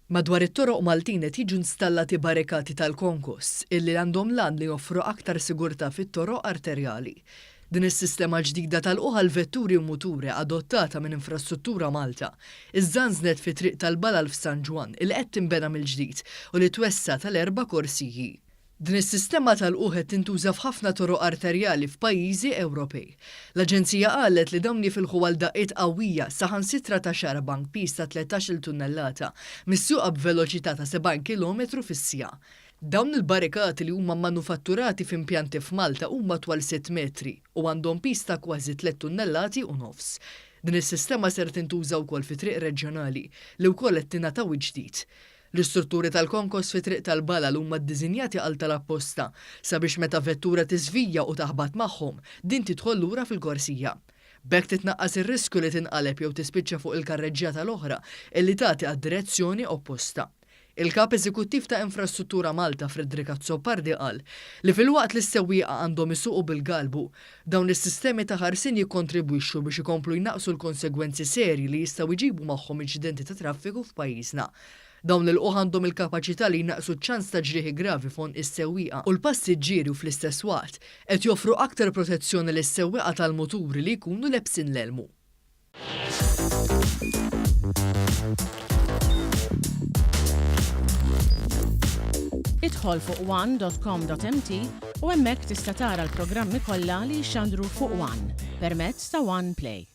Madwar it-toroq Maltin qed jiġu installati barrikati tal-konkos illi għandhom l-għan li joffru aktar sigurtà fit-toroq arterjali. Din is-sistema ġdida tal-lqugħ għal vetturi u muturi adottata minn Infrastruttura Malta iżżanżnet fit-Triq tal-Balal f'San Ġwann illi qed tinbena mill-ġdid u li twessgħet għal erba' korsiji. Din is-sistema ta' lqugħ qed tintuża f'ħafna toroq arterjali f'pajjiżi Ewropej. L-aġenzija qalet li dawn jifilħu għal daqqiet qawwija saħansitra ta' xarabank piż ta' 13-il tunnellata misjuqa b'veloċità ta' 70 kilometru fis-siegħa. Dawn il-barrikati li huma manufatturati f'impjanti f'Malta huma twal sitt metri u għandhom piż ta' kważi tliet tunnellati u nofs. Din is-sistema ser tintuża wkoll fi triq reġjonali li wkoll qed tingħata wiċċ ġdid. L-istrutturi tal-konkos fi Triq tal-Balal huma ddisinjati għal tal-apposta sabiex meta vettura tiżvija u taħbat magħhom, din tidħol lura fil-korsija. B'hekk titnaqqas ir-riskju li tinqaleb jew tispiċċa fuq il-karreġġjata l-oħra illi tagħti għad-direzzjoni opposta. Il-Kap Eżekuttiv ta' Infrastruttura Malta Frederick Azzopardi qal li filwaqt li s-sewwieqa għandhom isuqu bil-galbu, dawn is-sistemi ta' ħarsien jikkontribwixxu biex ikomplu jnaqqsu l-konsegwenzi serji li jistgħu jġibu magħhom inċidenti ta' traffiku f'pajjiżna. Dawn l-ilqugħ għandhom il-kapaċità li jnaqqsu ċ-ċans ta' ġrieħi gravi f'għonq is-sewwieqa u l-passiġġieri u fl-istess waqt qed joffru aktar protezzjoni lis-sewwieqa tal-muturi li jkunu lebsin l-elmu. Idħol fuq one.com.mt u hemmhekk tista' tara l-programmi kollha li jixxandru fuq One permezz ta' One Play.